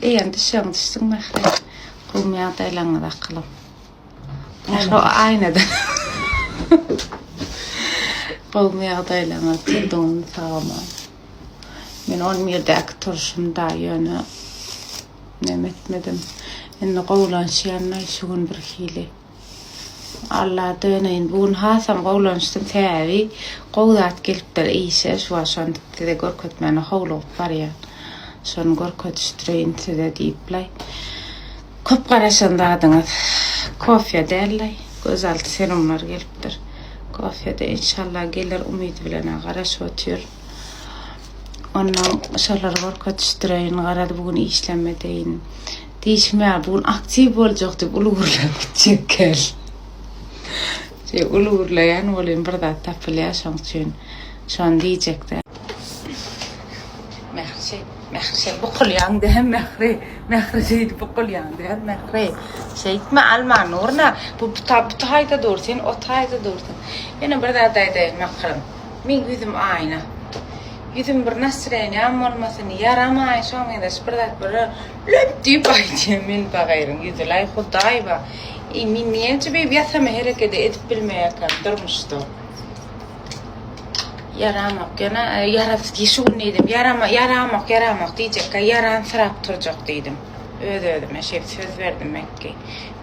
Eýýäm düşegiň düşdüň Mähri. Gowmy ýagdaýlaryňyz akylym. Mähri o aýnadan. Gowmy ýagdaýlaryňyz turduňyzmy sag-aman. Men on birdäki turşum da ýöne neme etmedim. Indi gowulanşýan-laý şu gün birhili. Alla döneýin bu gün hasam gowlanyşdym sebäbi gowy zat gelipdir işe şu wagt şony size görkezmäne howlugyp barýan. Şony görkezişdireýin size diýiplaý. Köp garaşan zadyňyz kofýa dällaý gözalty serumlar gelipdir. Kofýada inşallah geler umydy bilen garaşyp otyryn. Ondan şolary görkezişdireýin garaz bu gün işlemedeýin. Diýşim ýaly, bu gün aktiw boljak diýip uly gürläp gitjek gel. Şeý uly gürleýän welin bir zat tapylýar şoň üçin şony diýjekdä. Mähri şeý, Mähri şeý bukulýaň dä Mähri, Mähri şeýdip bukulýaň dä Mähri. Şeýtme almany urna, bu bu taýda dur, sen o taýda dursuň. Ýene bir zat aýdaýyn Mährim. Meň ýüzüm aýna. Ýüzüm bir nastroýeniýam bolmasyn, ýaramaý şoň meňzeş bir zat bir löp diýip aýdýan men bagaýryň ýüzülaý hudaý ba. Eý men näçe beýip ýasama herekedi edip bilmeýärkäm durmuşda. Ýaramok ýöne ýara şu gün diýdim ýarama ýaramok ýaramok diýjekkä ýaransyrap turjak diýdim. Öz özüme şeýdip söz berdim mekge.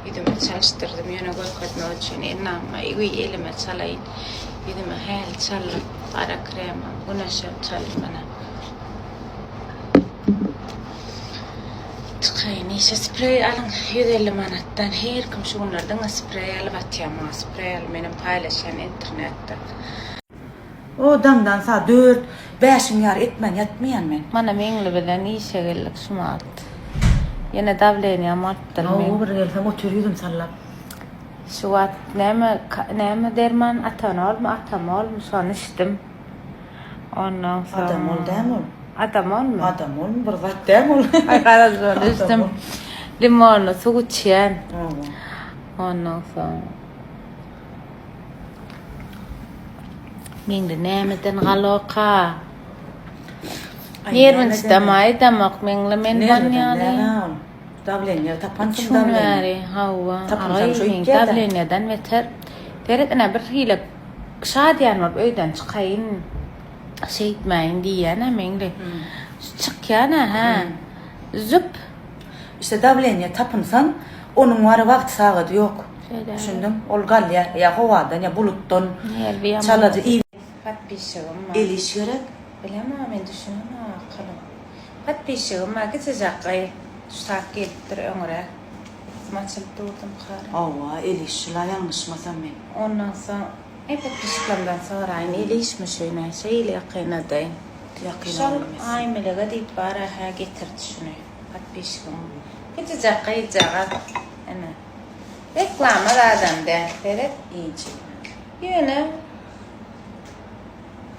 Ýüzüme çalyşdyrdym ýöne görkezmek üçin ennama elime çalaýyn. Ýüzüme häli çaldym. Gara kremam, güneşem çaldym ene. Çykaýyn işe spreý alyň 150 manatdan. Her kim şu günler diňe spreý alyp atýar maňa spreý al menem paýlaşýan internetde. O daňdan saat dört, bäşiň ýary etmän ýatmaýan men. Mana Meňli bilen işe geldik şumat. Ýene dawleniýam alypdyr men. Hawa bir gelsem otyr ýüzüm sallap. Şu wagt näme näme derman atanolmy atamolmy şony içdim. Ondan soň Adamol dämi ol? Adamolmy? Adamolmy bir zat dämi ol? Aý garaz şony içdim. Limonly suw içýän. Hawa. Ondan soň Meňli nämeden galoka? Nerwin çydamaýdamok meňli men ýaly. Dawleniýa tapansyň Üç gün bäri, hawa. Tapynsaň şo Aý, ýitýär-dä. dawleniýadan beter. Seret, ine, bir hili şadyýan bolup öýden çykaýyn, şeýtmäýin diýýän-ä Meňli. Çykýan-a, hä. Züp. Işte dawleniýa tapynsaň, onuň wary wagty-sagady ýok. Şeýle. Düşündiň? Ol galýar. Ýa howadan, ýa bulutdan. Nerwi ýaman. Çalaja iý. Podpisçigim bar. El iş gerek. Bilemok, men düşünemok akylyň. Podpisçigim bar, kiçijek gyz. Şu saat gelipdir öňüräk. Üstüm açylyp durdum kara. Hawa, el işçi-la ýalňyşmasam men. Ondan soň e podpisçiklerimden soraýyn, el işmi şu nä şeýle ýakynadaý. Ýakyn Şol bolmasyn. Aýmelege diýip bar-a hä getirdi şuny. Podpisçigim. Kiçijek gyzjagaz. Ine. Reklama zadam däl, seret. Inçe. Ýöne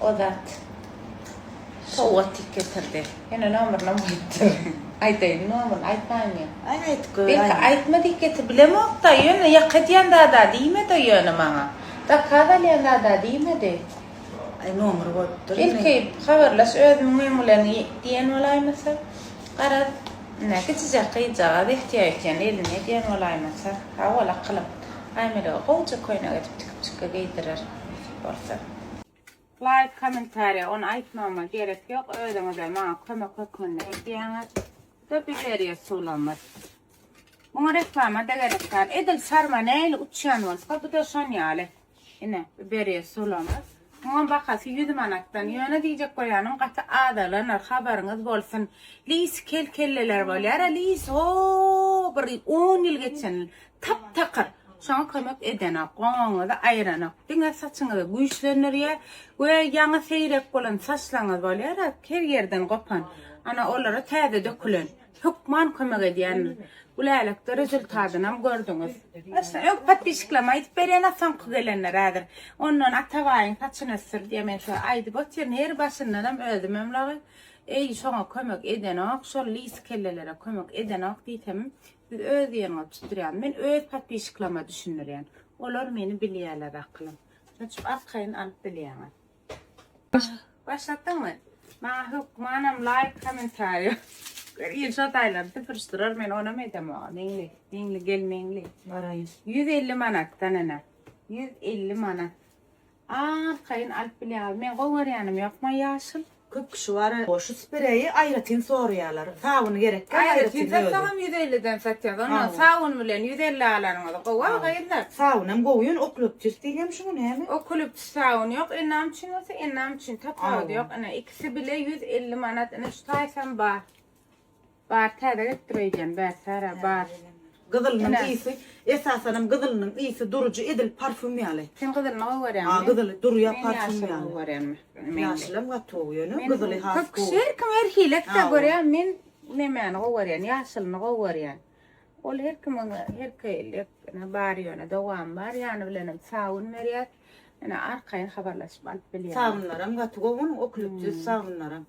o zat. Sowgat diýip getirdi. Ýöne nomerinem goýupdyr. Aýdaýyn nomerini, aýtmaýynmy? Aý aýt gör. Belki aýtma diýip getir, bilemok-da, ýöne ýaka diýen zada diýmedi ýöne maňa. Zakaz alýan zada diýmedi. Aý nomer goýupdyr. Belki habarlaş özümiň öýüň bilen diýen bolaýmasa. Garaz, ine kiçijek gyzjagaz ehtiýa etýän eline diýen bolaýmasa. Sag bol akylym. Aýmelege gowja köýnek edip tikip çykga geýdirer, nesip bolsa. Laýk kommentariýa ony aýtmagyma gerek ýok özüňizem maňa kömek hökmünde edýäňiz. Bu-da biberiýe suwlamyz. Muňa reklama-da gerek däl. Edil sarma nähili uçýan bolsa bu-da şon ýaly. Ine biberiýe suwlamyz. Muňam bahasy 100 manatdan. Ýöne diýjek bolýanym gaty azalandyr habaryňyz bolsun. Lis kel kelleler bolýar-a lis o bir on ýyl geçen Tap-takyr. Şoňa kömek edenok, goňagyňyzy aýyranok. Diňe saçyňyzy güýçlendirýär we ýaňy seýrek bolan saçlaryňyz bolýar-a, her ýerden gopan. Ana, olara täze dökülen. Hökman kömek edýändir. Gülälekde rezultadynam gördüňiz. Başda öň podpisçiklerime aýdyp berýän-ä soňky gelenler häzir. Ondan Atabaýyň saçyny ösdür diýýär. Men şo aýdyp otyryn her başyndanam özümem lagy. Eý, şoňa kömek edenok, şol lis kellelere kömek edenok diýsem, Siz öz diýeniňizi tutdurýan. Men öz podpisçiklama düşündirýän. Olar meni bilýärler akylym. Şonuň üçin arkaýyn alyp bilýäňiz. Başlatdyňmy? Maňa hökmanam laýk kommentariýa. Il şo taýlary süpürişdirer men onam edemok. Meňli, Meňli gel Meňli. Baraýyn. 150 manatdan ene. 150 manat. Arkaýyn alyp bilýäňiz. Men gowy görýänim ýokma ýaşyl. Köp kişi bar şu spreýi aýratyn soraýarlar. Sabyny gerek däl Aýratyn aýratyn özi. satsagam 150 den satýas. Ondan sabun bilen 150 alanyňyz gowy gyzlar. Sabynam gowy ýöne okloptis diýilýärmi şuňa näme? Okuliptis sabun ýok. Ennam üçin bolsa ennam üçin tapawudy ýok. Ine ikisi bile 150 manat. Ine şu taýsam bar. Bar täze gelipdir öýdýän Bäsara bar. Gyzylynyň Ine. ysy, esasanam gyzylynyň ysy durujy edil parfüm ýaly. Sen gyzylyny gowy görýäňmi? A gyzyly durýa Men parfüm ýaşyly ýaly. gowy görýän. Meňli. Ýaşylam gaty gowy ýöne Men gyzyly has köp kişi gowy. her kim her hili-de Hawa. görýän. Men nemäni gowy görýän? Ýaşylyny gowy görýän. Ol her kimiň her hili bar ýöne dowamy bar. Ýany bilenem sabyn berýär. Ine arkaýyn habarlaşyp alyp bilýäňiz. Sabynlaram gaty gowy onuň okluptis sabynlaram.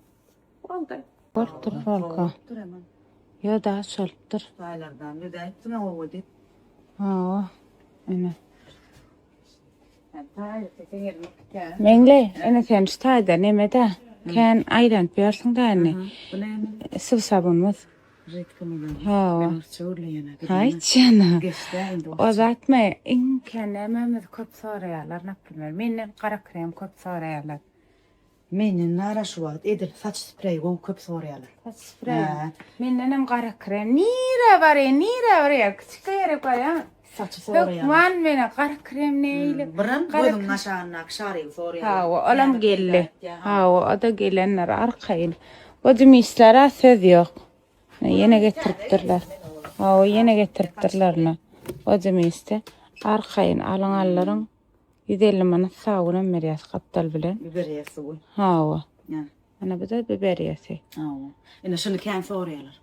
Boldy. Bolupdyr polka. Ýo daş bolupdyr. Baýlardan düzäýipsiň gowy edip. Hawa. Ine. Meňli, ine sen şu taýda neme-de, kän aýlanyp ýörsüň-dä indi. Bu näme? Suw sabunymyz. Hawa. Haýç ýana. O zatmy, iň kän nämemizi köp soraýarlar, naprimer. Menden gara krem köp soraýarlar. Menden nara şu wagt edil saç spreý gowy köp soraýarlar. Saç spreý. Mendenem gara krem. Nirä barýan, nirä barýan? Kiçijik ýere barýan. Saçy soraýarlar. Hökman mene gara krem neýle. Biram gözüň aşagyndaky şarigi soraýarlar. Hawa, olam geldi. Hawa, o-da gelendir arkaýyn. Bu jümisler-ä söz ýok. Ýene getiripdirler. Hawa, ýene getiripdirler. O jümisde arkaýyn alyň aldyryň. 150 manat sabunam berýäs gapdal bilen. Biberiýe suwy. Hawa. Ýa. Ana bu da biberiýesi. Hawa. Ine şuny kän soraýarlar.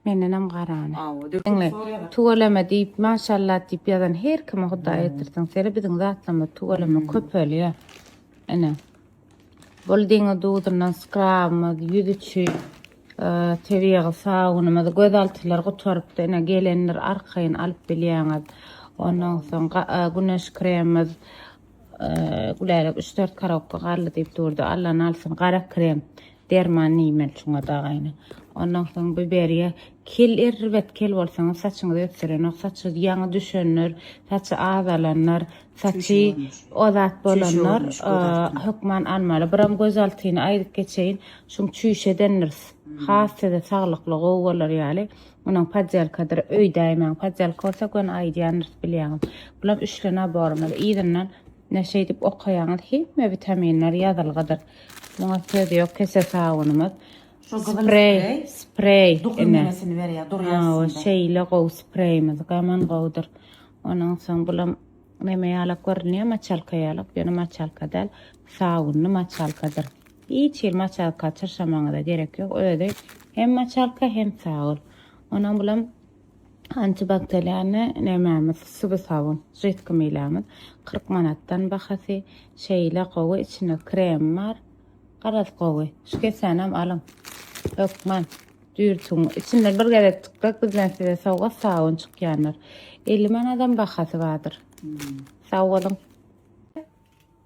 Mendenem garany. Hawa, döküp Diňle, soraýarlar. tüweleme diýip, maşallah diýip ýazan her kime Hudaý ýetirsin. Seri biziň zatlarymyz tüweleme köpelýär. Ine. Bol deňiz duzundan skrabymyz, ýüz üçin tebigy sabunymyz, gözaltylar gutarypdy, ine gelendir arkaýyn alyp bilýäňiz. Ondan soň güneş kremimiz, Gülälek üç-dört korobka galdy diýip durdy. Allany alsyn, gara krem. Derman diýmeli şuňa dagaýyny. Ondan soň biberiýe kel erbet kel bolsaňyz saçyňyzy ösdürenok. Saçy ýaňy düşenler, saçy azalanlar, saçy o zat bolanlar hökman almaly. Biram gözaltyny aýdyp geçeýin. Şuň çüýşedendiris. Has size saglykly gowy bolar ýaly. Munuň poddelkadyr öýdäýmäň. Poddelka bolsa göni aýdýandyrys bilýäňiz. Bulam üçli naborymyz. Yzyndan Ine şeýdip okaýaňyz hemme witaminler ýazylgydyr. Muňa söz ýok kese sabunymyz. Şu gyzyl Spreý, spreý spreý duhy ine. nemesini berýär, durýar Hawa, üstünde. şeýle gowy spreýimiz, gaman gowudyr. Ondan soň bulam neme ýalak görünýär, maçalka ýalak, ýöne maçalka däl, sabunly maçalkadyr. Hiç hili maçalka çyrşamagyňyza gerek ýok, özi hem maçalka hem sabun. Ondan bulam Antibakterialny nemämiz suwy sabun židki milämiz 40 manatdan bahasy şeýle gowy içinde krem bar garaz gowy şu kesänem alyň hökman düýrtüň içinden bir gezek çyksak bizden size sowgat sabun çykýandyr 50 manadam bahasy bardyr sag boluň.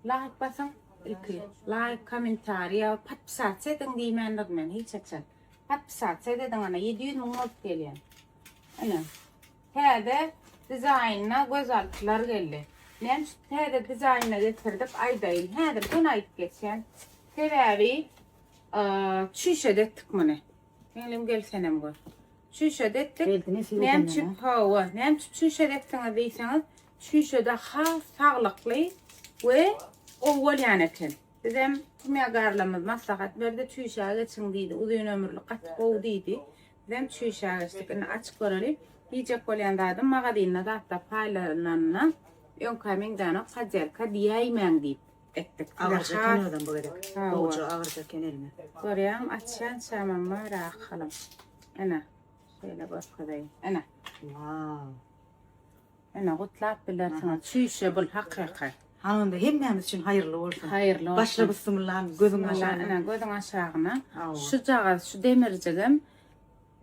Laýk basyň ilki laýk kommentariýa podpisasiýa ediň diýmändir men hiç haçan. Podpisasiýa ediň ana 700 müň bolup gelýär. Ine. Täze dizaýnda gözaltylar geldi. Näme üçin täze dizaýnda getirdik aýdaýyn. Häzir göni aýdyp geçýän. Sebäbi çüýşede etdik muny. Meňlim gel senem gör. Çüýşede etdik. Näme üçin? Hawa, näme üçin çüýşede etdiňiz diýseňiz, çüýşede has saglykly we gowy bolýan eken. Bizem kimýagarlarymyz maslahat berdi, çüýşä geçiň diýdi, uzyn ömürli gaty gowy diýdi. Bizem çüýşä geçdik. Indi açyp göreli. Diýjek bolýan zadym magazynda zatlar paýlananda öňkä meňzänok poddelka diýäýmäň diýip etdik. Size Agyrja eken has özem bu gezek. Hawa. Gowja agyrja eken elime. Görýäňmi açýançamam bar akalym. Ene şeýle görkezeýin. Ene. Wow. Ine gutlap bilersiňiz. Çüýşe bul hakyky. Hany onda hemmämiz üçin haýyrly bolsun. Haýyrly bolsun. Başla bismillah gözüň aşagyna. Ine gözüň aşagyna. Şujagaz şu demirjigem.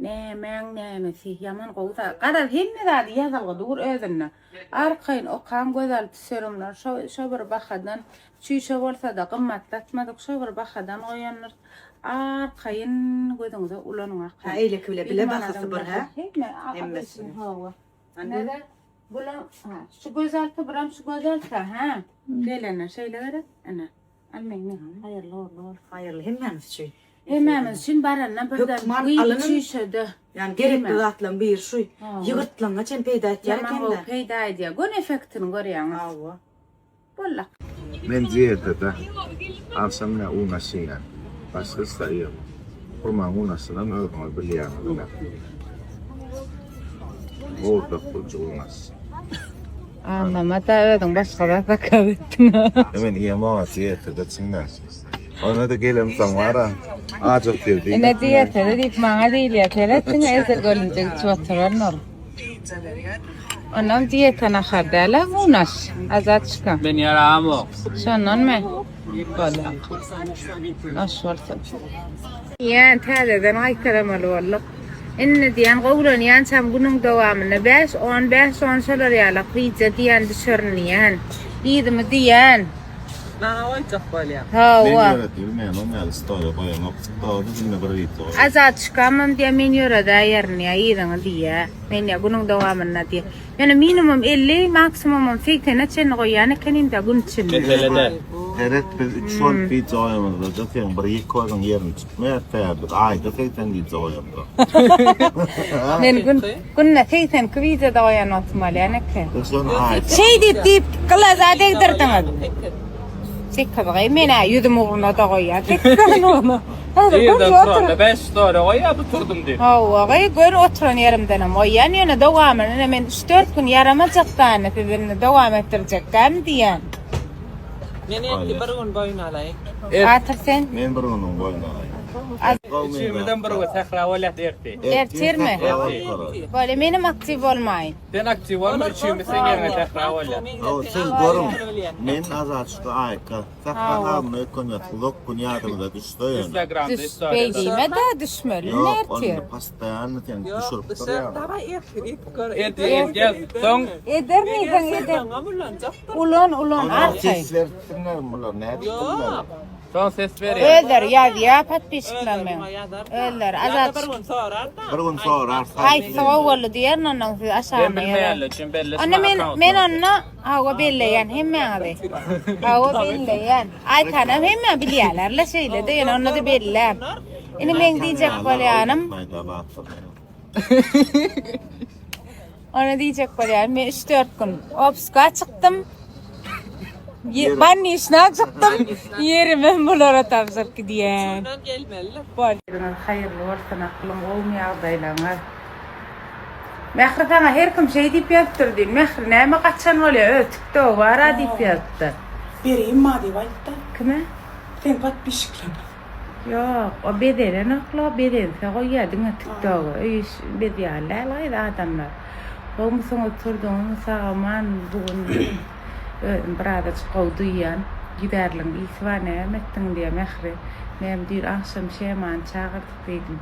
Nämäň nämesi, ýaman gowy zat. Garaz hemme zady ýazylgy dur özünde. Arkaýyn okaň gözalty serumlar şo şo bir bahadan çüýşe bolsada gymmatlatmadyk şo bir bahadan goýandyr. Arkaýyn gözüňize ulanyň Ha arkaýyn. eýleki bile Ýüz bile bahasy manadan bir başga hä? hemme Hemmesini. hawa. Hany? Nede? Bulam ha şu gözalty buram şu gözalty ha. Gelene şeýle gerek ene. Al meň haýyrly ugrly bolsun. Haýyrly hemmämiz üçin. Hemmämiz üçin baranda birden Hökman gyz alynyň. çüýşede. Ýani gerekli zatlaryň biri şu. Hawa. Ýygyrtlaňa çen peýda etýär Ýaman gowy eken-de. peýda edýär. Göni effektini görýäňiz. Hawa. Bolla. Men dietada. Agşam ne un aş iýýän. Başga hiç zat iýemok. Hurmaň un aşynam özüňiz bilýäňiz ine. Gowurdak gurjuk un aş. Anlamada özüň başga zat zakaz etdiň. E men iýemok dietada çyndan. Ona-da gelemsoň bar-a, aç otyr diýip. Ine dietada diýip maňa diýilýär. Seret diňe Ezel görünjek içip oturan ol. Onam dieta nahar däl-ä, un aş. Azatçka. Men ýaramok. Şondanmy? Bolýar. Hoş bolsun. Diýen täzeden gaýtalamaly bolduk. Indi diýen gowulanýançam günüň dowamynda bäş, on, bäş, on şolar ýalak wideo diýen düşerin diýen. Yzymy diýen. Maňa goýjak bolýar. Men Hawa. ýöret bilmeýän oň ýaly story goýamok. Story günde bir wideo goýýan. Azatçykamam diýen men ýöredäýerin diýä yzyňy diýä. Men diýä günüň dowamynda diýä. Ýöne minimum 50, maksimumam 80-e çenli goýýan ekenim-dä gün içinde. Meselede. Seret biz üç bolup wideo goýamyzda seň bir ýeke özüň ýerini tutmaýar sebäbi biz aýda 80 wideo goýamyzok. Men gün günde 82 wideo-da goýan wagtym bolýan eken. Biz şony aýda. Şeý diýip diýip gylaza degdirdiňiz. Sekiz gyý men-ä ýüzüm ugruna-da goýýan. Sekiz ugruna. Häzir Irden göni turanda oturyp. 5 story goýýar bu turdum diýip. Hawa, gyý göni oturan ýerimdenem goýýan. Ýöne dowamyny ine men üç-dört gün ýaramajak dany siz indi dowam etdirjekkämi diýýän. Men ertir bir gün boýun alaýyn. Batyr sen? Men bir günüň boýun alaýyn. Üçümizem bir gün sähra bolýas ertir. Ertirmi? Ertir. Bolýa menem aktiw bolmaýyn. Sen aktiw bolma üçümiz seň ýeriňe sähra bolýas. Hawa siz görüň. Men Azatçyka Aýka. Sähra hamyna ökünmez uzak gün ýadymyza düşse ýöne. Instagramda Düş story. beý diýme-de düşmeli Ýok ertir. onda postoýanny sen Ýok, düşürip düşer. durýaň. Daway ertir edip gör. Ertir edýäs. Soň Eder diýseň eder. Ulan ulan Onda arkaýyn. ses beripsinler bular nädip Ýok. Soň ses berýär. Özleri ýazýar podpisçikler meň. Özleri Ýa-da Azat bir gün sorar-da. Bir gün sorar. Haýsy gowy boldy diýerin ondan siz Ben aşagyna ýazar. bilmeýänler üçin bellesin. Onda men men onda hawa belleýän hemmäňizi. Hawa belleýän. Aýtanam hemme bilýärler-le şeýle-de ýöne onda-da belläp. Indi meň diýjek bolýanym Ony diýjek bolýan men 3-4 gün obska çykdym. Bannişna çykdym. Ýerimem bulara tabşyryp gidýän. Şundan gelmeli. Bol. Haýyrly bolsun aklyň gowmy ýagdaýlaňyz. Mähri saňa her kim şeý diýip ýazypdyr düýn. Mähri näme gaçan bolýa öz tiktogy bara diýip ýazypdyr. Bereýin ma diýip aýtda. Kime? Seň podpisçiklerine. Ýok, o bezelenokla, bezense goýýa diňe tiktoga. Öý iş bezýän däl gyz adamlar. Gowmysyňyz, turduňyzmy sag-aman bu gün özüm birazajyk gowy duýýan. Ýüzärligiň ysy bar näme etdiň diýýä Mähri. Näme düýn agşam Şemany çagyrdyk diýdim.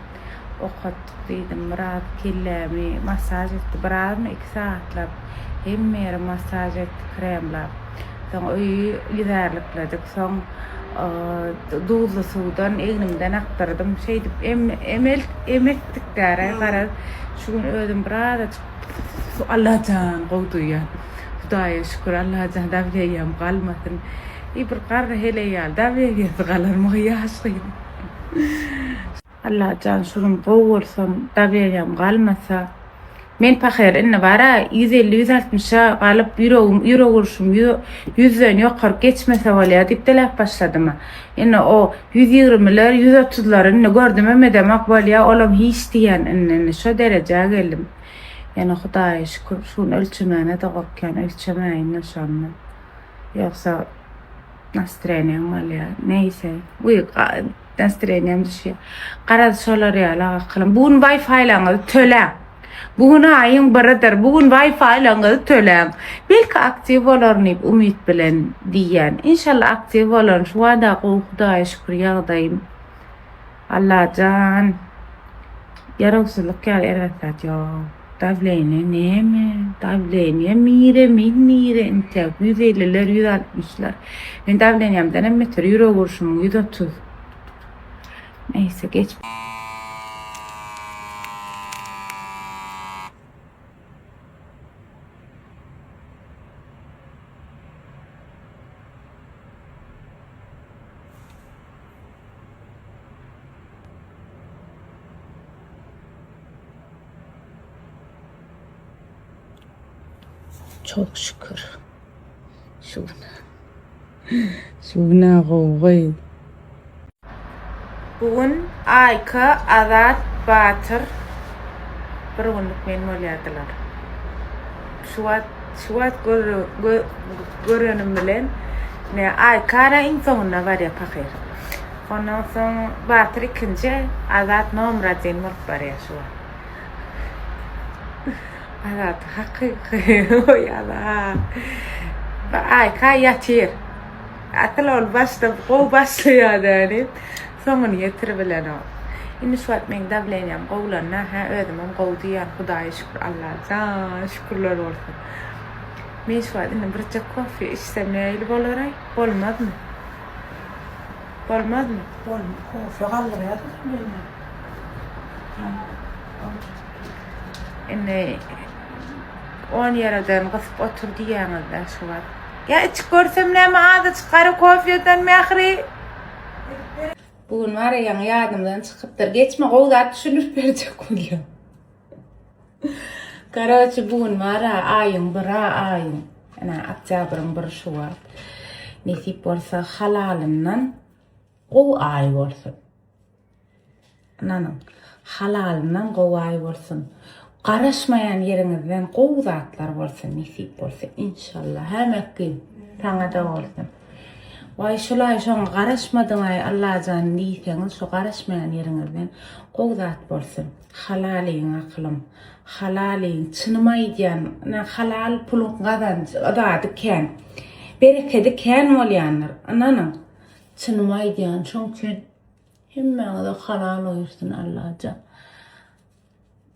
Okatdyk diýdim. Biraz kellämi massaž etdi. Birazmy iki sagatlap hemme ýeri massaž etdi kremlap. Soň öýi ýüzärlikledik. Soň duzly suwdan egnimden akdyrdym. Şeýdip em emel em etdik däre. Garaz, şu gün özüm birazajyk Allajan gowy duýýan. Hudaýa şükür Allajan dawleniýam galmasyn. I bir garry heleý ýaly dawleniýasy galarmy ýaş gyz. Allajan şu gün gowy bolsam dawleniýam galmasa. Men pahyr indi bara 150 160-a galyp ýüregim ýürek urşum ýüzden ýokaryk geçmese bolýar diýip diläp başladym. Indi o 120-ler 130-lary indi gördümem edemok bolýar olam hiç diýen indi indi şo derejä geldim. Ýöne Hudaýa şükür şu gün ölçemäne-de gorkýan ölçemäýin-de şonda. Ýogsa nastreniýam galýar. Neýse. Uý nastreniýam düşýär. Garaz şolar ýaly akylym. Bu gün Wi-Fi-laňyzy töläň. Bu gün aýyň biridir. Bu gün Wi-Fi-laňyzy töläň. Belki aktiw bolaryn diýip umyt bilen diýýän. Inşallah aktiw bolaryn. Şu wada gowy Hudaýa şükür ýagdaýym. Allajan. Ýarawsyzlyk ýaly erbet zat ýok. Dawleniýe näme? Dawleniýe nire, men nire intäk 150-ler, 160-lar. Men dawleniýamdan hem beter ýürek urşumyň 130. Neyse geç. Çok şükür. Şu gün. Şu güne gowy. Bu gün Aýka, Azat, Batyr bir günlük men bolýardylar. Şu wagt şu wagt görenim bilen ne Aýka-da iň soňunda barýar pahyr. Ondan soň Batyr ikinji, Azat nomer odin bolup barýar şu wagt. Azat hakyky oý Azat. Aýka ýatyr. Asyl ol başda gowy başlaýar däli. Soňuny ýetiribilenok. Indi şu wagt meň dawleniýam gowulandy hä özümem gowy diýýän Hudaýa şükür Allajan şükürler bolsun. Men şu wagt indi birje kofe içsem nähili bolaraý? Bolmazmy? Bolmazmy? Bolmaz. Kofe galdyrýar meni. Indi on ýereden gysyp otur diýýäňiz-dä şu wagt. Ýa içip görsem näme azajyk gara kofeden mähri. Bu gün bar ýaňy ýadymdan çykypdyr. Geçme gowy zat düşündirip berjek bolýan. Karoçi bu gün bar aýyň biri aýyň. Ene oktýabryň biri şu wagt. Nesip bolsa halalyndan gowy aý bolsun. Ynanyň, halalyndan gowy aý bolsun. Garaşmaýan ýeriňizden gowy zatlar bolsun, nesip bolsa inşallah. Hä Mekgim, saňa-da bolsun. Waý şul aý şoňa garaşmadyň-aý Allajan diýseňiz şu garaşmaýan ýeriňizden gowy zat bolsun. Halal iýiň akylym. Halal iýiň. Çynymy aýdýan, ine halal puluň gazanjy, zady kän. Berekedi kän bolýandyr. Ynanyň. Çynymy aýdýan, şoň üçin Hemmäňize halal buýursun Allajan.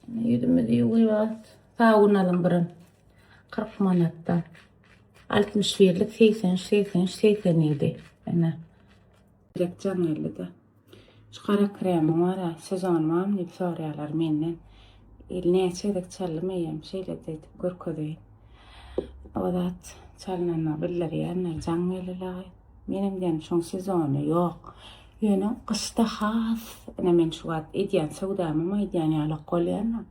Ýüzümizi ýuwýas. Sabun alyň birim. 40 manatdan. 61-lik 83 83 87. Ene. Direkt jaň geldi-de. Şu gara kremiň bar-a, sezony barmy diýip soraýarlar menden. El näçe gezek çaldym eýýäm, şeýle edip görkezeýin. O zat çalynanyny bildirýänler jaň geldi-laý. Menem diýen şoň sezony ýok. Ýöne gyşda has ine men şu wagt edýän söwdamam aýdýan ýalak bolýan-da.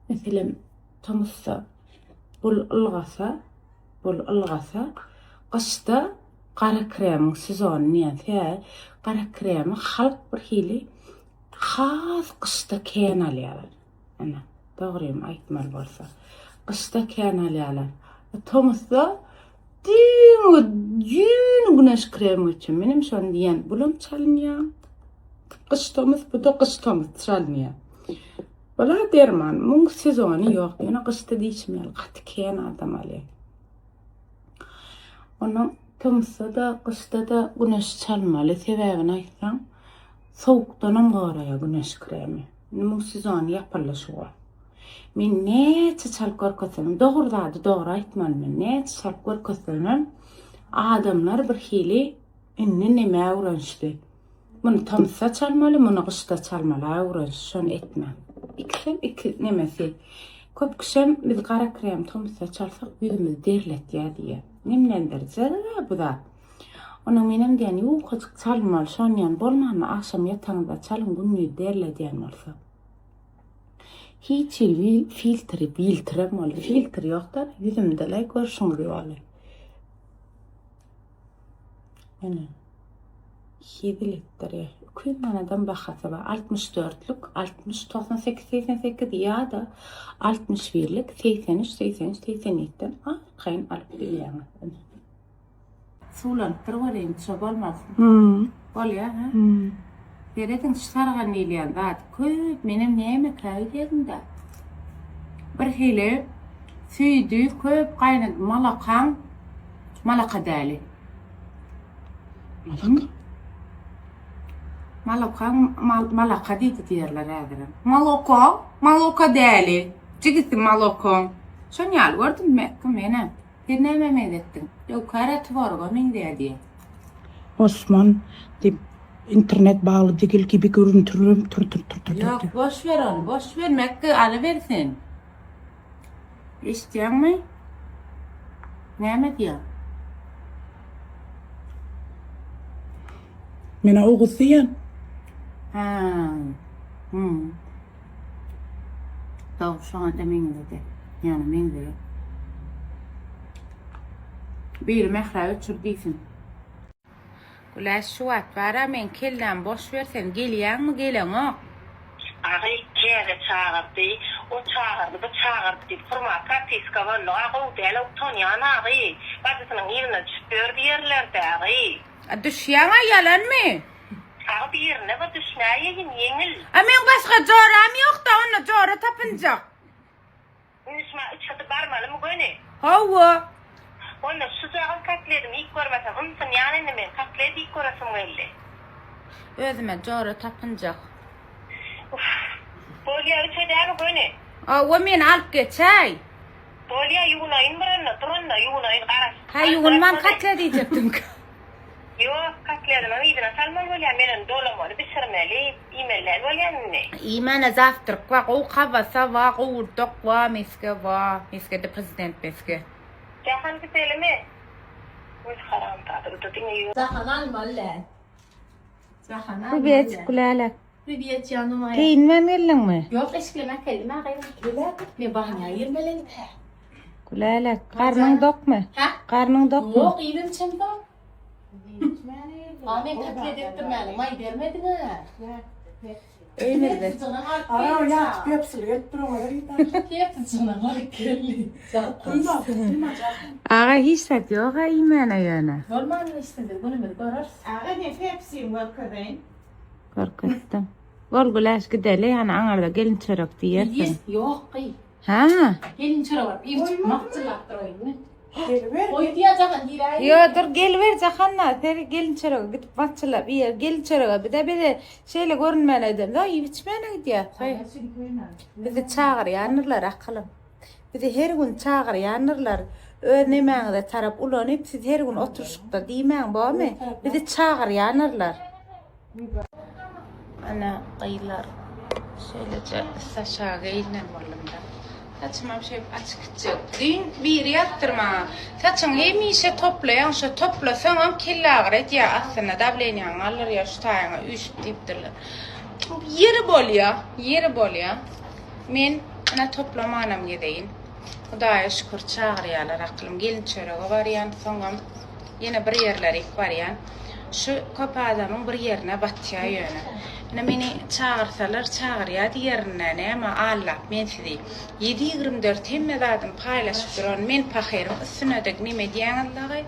Meselem, tomusda bul ylgasa, bul ylgasa, gyşda gara kremiň sezony diýen. Sebäbi gara kremi halk bir hili has gyşda kän alýarlar. Ine, dogrymy aýtmaly bolsa. Gyşda kän alýarlar. Tomusda Diňe ýüň güneş kremi üçin. Menem şony diýen. Bulam çalynýar. Gyş tomus, bu da gyş tomus çalynýar. Bula derman. Muň sezony ýok. Ýöne gyşda diýşim ýaly gaty kän adam alýar. Onuň tomusda-da, gyşda-da güneş çalmaly. Sebäbini aýtsaň, sowukdanam goraýar güneş kremi. Indi muň sezony ýapyldy şu wagt. Men näçe çalyp görkezsem, dogry zady dogry aýtmaly men. Näçe çalyp görkezsemem, adamlar bir hili indi nämä öwrenişdi. Muny tomusda çalmaly, muny gyşda çalmaly öwrenişdi, şony etme. Ikisem iki nemesi. Köp kişem biz gara krem tomusda çalsak ýüzümizi derletýär diýýär. Nemlendiriji bu zat. Onuň menem diýen ýukajyk çalynmaly, şony diýen bolmanda agşam ýataňyzda çalyň gündiz derledýän bolsa. Hiç hili filtri, filtrem boldy. Filtr ýok-da, ýüzümde-le görşüňiz ýaly. Ene. Hezil etdirýär. 200 manadam bahasy bar. 64-lük 60 98 88 ýa-da 61-lik 83 83 87-den arkaýyn alyp bilýäňiz. Ene. Suwlanypdyr welin, şo bolmasyn. Hmm. Bolýar, ha? Hmm. Serediň, şu sargan diýilýän zat köp, menem nämekä öýdýärdim-de. Bir hili süýdi köp gaýnat malakaň malaka däli. Malaka? Maloka malaka diýdi diýerler häzirem. Maloko, maloka däli. Jigisi maloko. Şon ýaly gördüm Mekge menä. Sen nämä meňzetdiň? Döwkara tworoga meňzeýär diýýär. Osman diýip internet bagly digil gibi görüntürüm tur tur tur tur. Ýok, boş ber ony, boş ber Mekge alyber sen. Eşitýäňmi? Näme diýýäň? Menä Oguz diýýän. Hä. Hum. Dogry, şoňa-da meňzedi. Ýöne meňzeýär. Biri Mährä öçür diýsin. Güläş şu wagt bara meň kellämi boş ber sen gelýäňmi geleňok. Agy täze çagyrdy, o çagyrdy, bu çagyrdy diýip hurma propiska boldy a gowy däl utanýan agy, bajysynyň yzyna düşüp ýör diýerlerdä agy. A düşýäňä ýalanmy? Agy birine bir düşmäýeýin ýeňil. A meň başga joram ýokda onda jora tapynjak. Indi şuma üçüsi barmalymy göni? Hawa. Onda şujagaz kotledimi iýip görmesem ymsynýan indi men kotlet iýip göresim geldi. Özüme jora tapynjak. Uff. Bolýa üçe dämi göni? Hawa meni alyp geçäý. Bolýa ýuwunaýyn bir onda dur onda ýuwunaýyn garaş. Hä ýuwunman kotlet iýjekdim. Ýok, kotledimem yzyna salmaly bolýar, men ony dolamaly, bişirmeli, iýmeli däl bolýan indi. Iýmäne zawtrak bar, gowy kobasa bar, gowurdak bar, mesge bar, mesgede prezident mesge. Jahan gidelimi? Öz haramzada, bu-da diňe ýör. Jahan almaly däl. Jahan almaly däl. Priwet Gülälek. Priwet janym aý. Geýinmän geldiňmi? Ýok, eşiklerimi äkeldim a gyzym. Men banýa girmeli indi. Gülälek, garnyň dokmy? Hä? Garnyň dokmy? Ýok, iýibim içemzok. A men kotlet etdirmäne maý bermediň-ä. Öýümizde. Ara ýa pepsili gelip duruň Pepsijigini alyp geldi. Aga hiç zat ýog-a iýmäne ýöne. Bolmany işsiz günümizi göreris. Aga ne pepsiň görkezeýin. Görkezdim. Bol Güläş gideli ýany aňarda gelin çörek diýersiň. Ýok gyz. Hä? Gelin çörek alyp iýip çykmak çyllap dur öýüne. Geliber. Goý diýýär Jahan giräýin. Ýo dur geliber Jahanna sen gelin çörege gidip maçylap iýer gelin çörege bize bize şeýle görünmäne edemzok iýip içmäne gidýäs. Bizi çagyrýandyrlar akylym. Bizi her gün çagyrýandyrlar. Öz nemäňize tarap ulanyp siz her gün oturyşykda diýmäň bormy? Bizi çagyrýandyrlar. Ana gyzlar şeýleje saçaga geýinen boldumda. Saçymam şeýdip açyk gitjek. Düýn biri ýazypdyr maňa. Saçyňy hemişe toplaýaň, şo toplasaňam kellagyry edýär aslynda dawleniýaňy galdyrýar şu taýyňa üýşüp diýipdirler. Ýeri bolýa, ýeri bolýa. Men ine toplamanam gezeýin. Hudaýa şükür çagyrýarlar akylym. Gelin çörege barýan, soňam Ýene bir ýerlerik barýan. Şu köp adamyň bir ýerine batýa ýöne. Ine meni çagyrsalar çagyrýa diýerinde näme allap men sizi ýedi 24 hemme zadymy paýlaşyp duran men pahyryň üstünede neme edýäňiz dagy.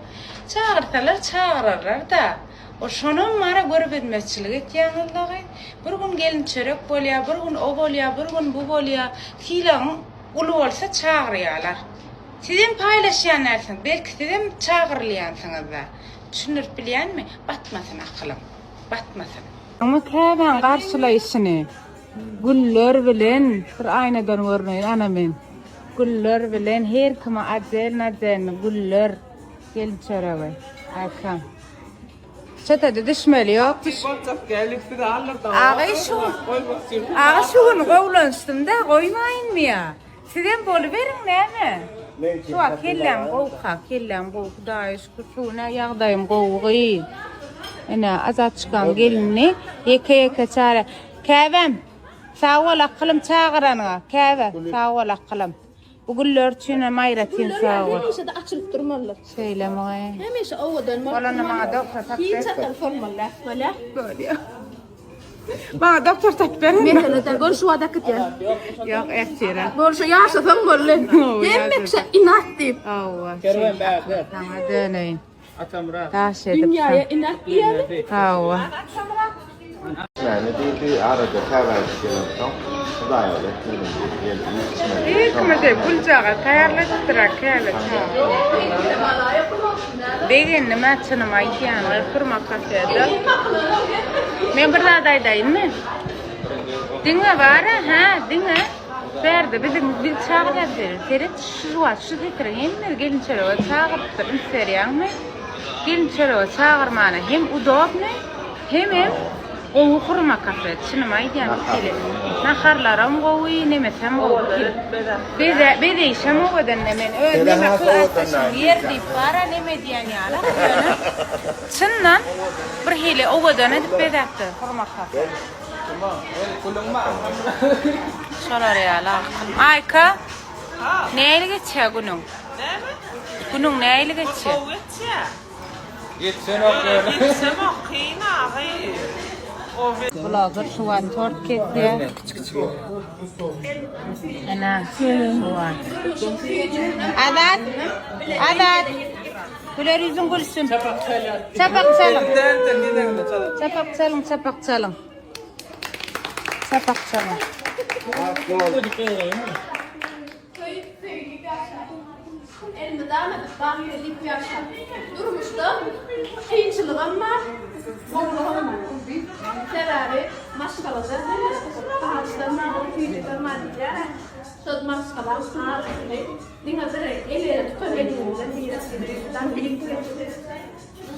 Çagyrsalar çagyrarlar-da. O şonam bara görübilmezçilik etýäňiz dagy. Bir gün gelin çörek bolýa, bir gün o bolýa, bir gün bu bolýa. Sylagyň uly bolsa çagyrýalar. Sizem paýlaşýan dälsiňiz, belki sizem çagyrylýansyňyzda. Düşündirip bilýänmi? Batmasyn akylym. Batmasyn. Oňa käbäň garşylaýşyny güller bilen bir aýnadan görüneýin ana men. Güller bilen her kime otdelno otdelno güller gelin çöregi. Aýkam. Çetede düşmeli ýok. Düş. Boljak geldik sizi aldyrdyň. Aga şu Aga şu gün gowlanyşdym-da goýmaýynmy ýa? Sizem boluberiň näme? Şu wagt kelläm gowuka, kelläm gowy, Hudaýa şükür, şu gün-ä ýagdaýym gowy gyz. Ine, Azatjykaň gelinini ýeke-ýeke çara. Käbäm, sag bol akylym çagyranyňa. Käbe, sag bol akylym. Bu güller üçinem aýratyn sag bol. Hemişe-de açylyp durmalydyr. Şeýlemi? Hemişe owadan bolup Bolanda maňa doktor tapyp Hiç haçan solmaly däl. Bolýar. Bolýar. Maňa doktor tapyp berin. Mesele däl. Gör şu wada gidýär. Ýok, ertire. Bol şu ýaşasaň boldy. Hemme kişä inat diýip. Hawa. Kerwen bärde. Saňa döneýin. Atamyrat. Daş edip. Dünýäye inat diýeli. Hawa. Näme diýdi, arada käbäjik gelensoň, Hudaýa etmedim diýdi, gelip iýip içmeli. Ilkimize güljaga taýýarlaşdyra käbe çaga. Begendim-ä çynymy aýdýan, hurma kafede. Men bir zat aýdaýynmy? Diňe bar-a, hä, diňe bärde biziň biz çagyrýas seni. Seret şu wagt şu setiriň hemmesi gelin çörege çagyrypdyr. Üns berýäňmi? Gelin çörege çagyrmana hem udobny, hemem gowy hurma kafe. Çynymy aýdýan ikili. Naharlaram gowy, nemesem gowy. Beze, bezeýşem owadan men öz neme klasdaşym ýer diýip bar-a neme diýen ýaly ýöne. Çyndan bir hili owadan edip bezäpdir hurma kafe. Şolar ýaly akylym. Aýka, nähili geçýär günüň? Näme? Günüň nähili geçýär? Gowy geçýär. Ýetişenok ýöne. Ýetişemok, kyn agy. Bloger şu wagt tort kesýär. Ene, şu wagt. Azat, Azat. Güler ýüzüň gülsün. Çapak çalyň. Çapak çalyň. Çapak çalyň, çapak çalyň. Çapak çalyň. Söýüp söýgüp ýaşa. Elmydama bagtly diýip ýaşa. Durmuşda kynçylygam bar, gowulygam bar. Sebäbi maşgalada bagçydan bar, süýjüden bar diýýär-ä. Şol maşgalaň arasy diňe bir el-ele tutan eliňizden biri-birinden bilip geçdi.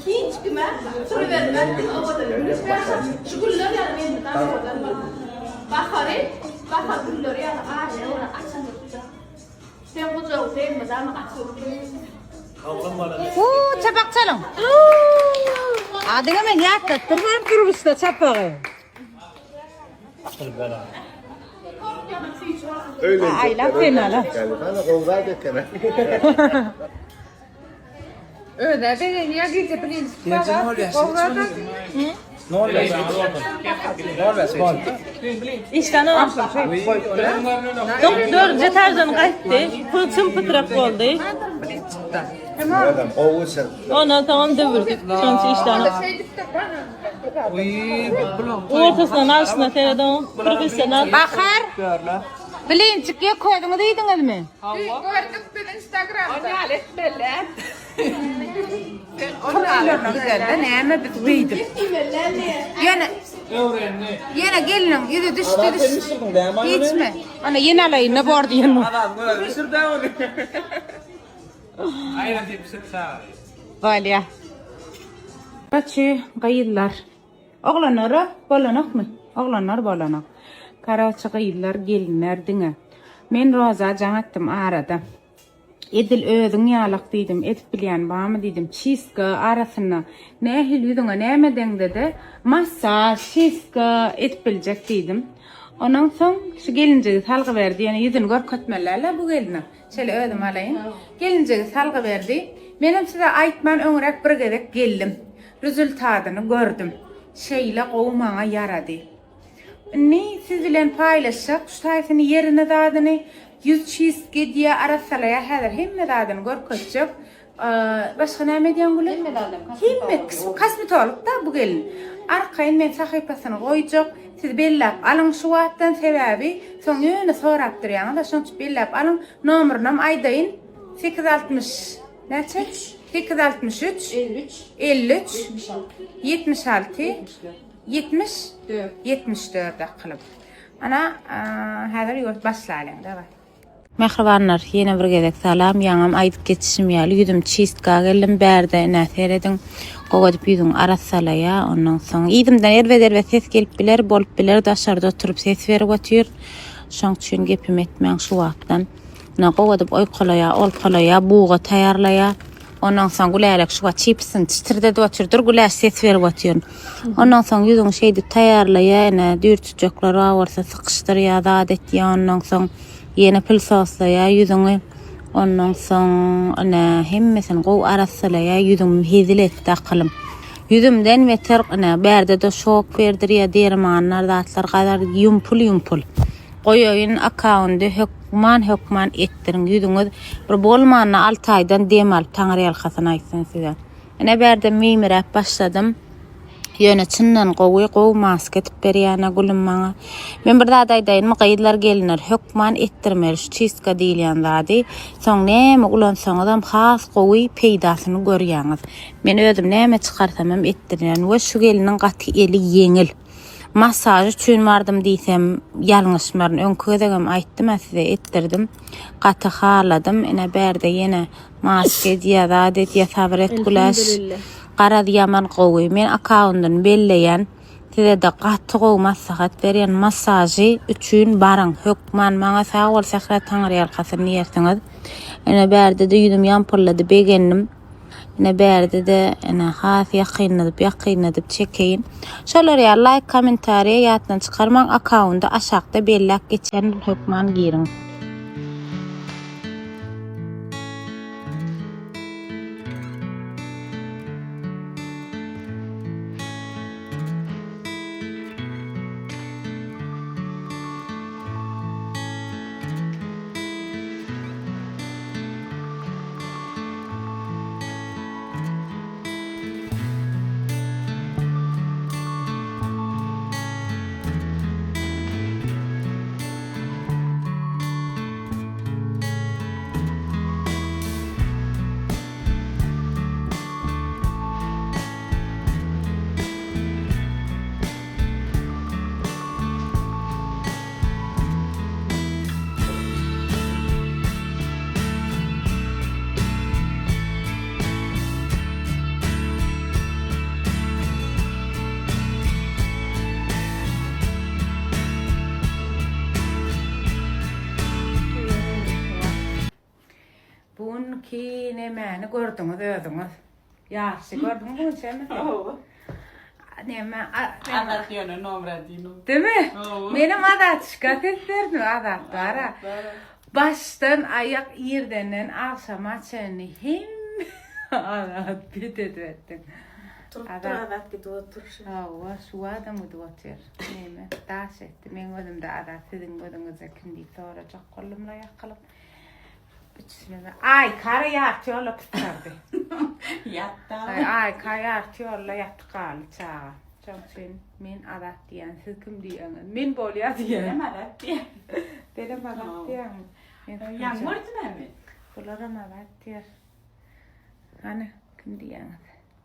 Hiç kime syr bermez diňe owadan gülüp ýaşa. Şu güller ýaly elmydama owadan bol. Bahary bahar gülleri ýaly aşyk bolan açylypdyr. Seň gujagyň elmydama açyk. Huu, çapak çalyň. Adyňa men ýatlatdyrman durmuşda çapagy. Aýlap sen ala. Gowy zat eken. Özä begenýär gije bilinçik Işden Dördünji etajdan gaýtdy. Pul çym pytrak boldy. Ondan soňam döwürdik. Şonuň üçin işden. Ortasyndan alşyna serediň. Professional. Bahar. Bilinçik ýok özüňiz iýdiňizmi? Gördük biz Instagramda. Ony etmeli. Güzelde näme biz beýdip. Ýene Öwrendi. Ýene geliniň ýüzi düşdi düşdi. Hiçmi? Ana ýene alaýyn ne bor diýen bu. Adam göz bişirdi ony. Aýran diýip bişirip çagyr. Bolýa. Kaçy gyzlar. Oglanlara bolanokmy? Oglanlar bolanok. Karoçi gyzlar gelinler diňe. Men Roza jaň etdim arada. Edil özüň ýalak diýdim, edip bilýän barmy diýdim. Çistka arasynda nähili ýüzüňe näme edeňde-de massaž, çistka edip biljek diýdim. Ondan soň şu gelinjigi salgy berdi. Ýöne ýüzüni görkezmeli däl-ä bu gelniň. Şeýle özüm alaýyn. Gelinjigi salgy berdi. Menem size aýtman öňräk bir gezek geldim. Rezultatyny gördüm. Şeýle gowy maňa ýarady. Indi siz bilen paýlaşjak şu taýsyny ýerini zadyny ýüz çistka edýär arassalaýar häzir hemme zadyny görkezjek. Başga näme edýäň Gülüm? Hemme zadam Hemme kosmetolog da bu gelin. Arkaýyn men sahypasyny goýjak. Siz belläp alyň şu wagtdan sebäbi soň ýöne sorap durýaňyz-a şoň üçin belläp alyň. Nomerynam aýdaýyn. 860 näçe? 863 53 53 76 76 74 akylyp. Ana, häzir ýurt başlalyň, daway. Mähribanlar, ýene bir gezek salam. Ýaňam aýdyp geçişim ýaly, ýüzüm çistka geldim. Bärde ine serediň, gowy edip ýüzüňi arassalaýar. Ondan soň yzymdan erbet-erbet ses gelip biler, bolup biler. Daşarda oturyp ses berip otyr. Şoň üçin gepim etmäň şu wagtdan. Ine gowy edip oýkalaýar, olkalaýar, buga taýýarlaýar. Ondan soň Gülälek şu wagt çipsini çitirdedip otyr. Dur Güläş ses berip otyr. Ondan soň ýüzüňi şeýdip taýýarlaýar, ine düýrtüjekler bar bolsa sykyşdyrýar, zat etýär. Ondan soň ýene pylsoslaýar ýüzüňi. Ondan soň ine hemmesini gowy arassalaýar, ýüzüň hezil etdi akylym. Ýüzümden beter ine bärde-de şok berdirýär, dermanlar, zatlar gazar ýumpul-ýumpul. Goýaýyn akkaundy hökman hökman etdiriň ýüzüňiz bir bolmanda alty aýdan dem alyp taňryýalkasyn aýtsyn size. Ine bärde meýmiräp başladym. Ýöne çyndan gowy gowy maska edip berýänä gülüm maňa. Men bir zat aýdaýynmy gyzlar gelinler hökman etdirmeli şu çistka diýilýän zady. Soň näme ulansaňyzam has gowy peýdasyny görýäňiz. Men özüm näme çykarsamam etdirýän we şu gelniň gaty eli ýeňil. Massaž üçin bardym diýsem ýalňyşmaryn. Öňki gezegem aýtdym-ä size etdirdim. Gaty haladym. Ine bärde ýene maska edýä, zat edýä, sabyr et Güläş. Garaz ýaman gowy. Men akkaundyny belleýän. Sizede gaty gowy maslahat berýän. Massažy üçin baryň hökman. Maňa sag bol Sähra Taňryýalkasyn diýersiňiz. Ine bärde-de ýüzüm ýampyllady begendim. Ine bärde-de ine has ýakynladyp ýakynladyp çekeýin. Şolar ýaly laýk kommentariýa ýatdan çykarmaň akkaundy aşakda belläp geçen hökman giriň. Bu günki nemäni gördüňiz özüňiz? Ýaşy gördüňmi bu gün sen? Hawa. Neme? Azat ýöne nomer adino. Demi? Hawa. Menem Azatşka ses berdim Azat bara. Başdan aýak irdenden agşama çenli hemme Azat bet edip etdiň. Turup dur Azat gidip otur. Hawa, şu adam gidip otyr. Neme? Daş etdi. Meň gözümde Azat siziň gözüňizde kim diýip sorajak boldum-la ýakylyp. Üçüsine Aý, kara ýarty ýola pytgardy. Ýatda. Aý, aý, ka ýarty ýolda ýatyp galdy çaga. Şoň üçin men Azat diýýän, siz kim diýýäňiz? Men bolýa diýýän. Menem Azat diýýän. Senem Azat diýýäňmi? Ýaňy gördüm-ä men. Bularam Azat diýer. Hany, kim diýýäňiz?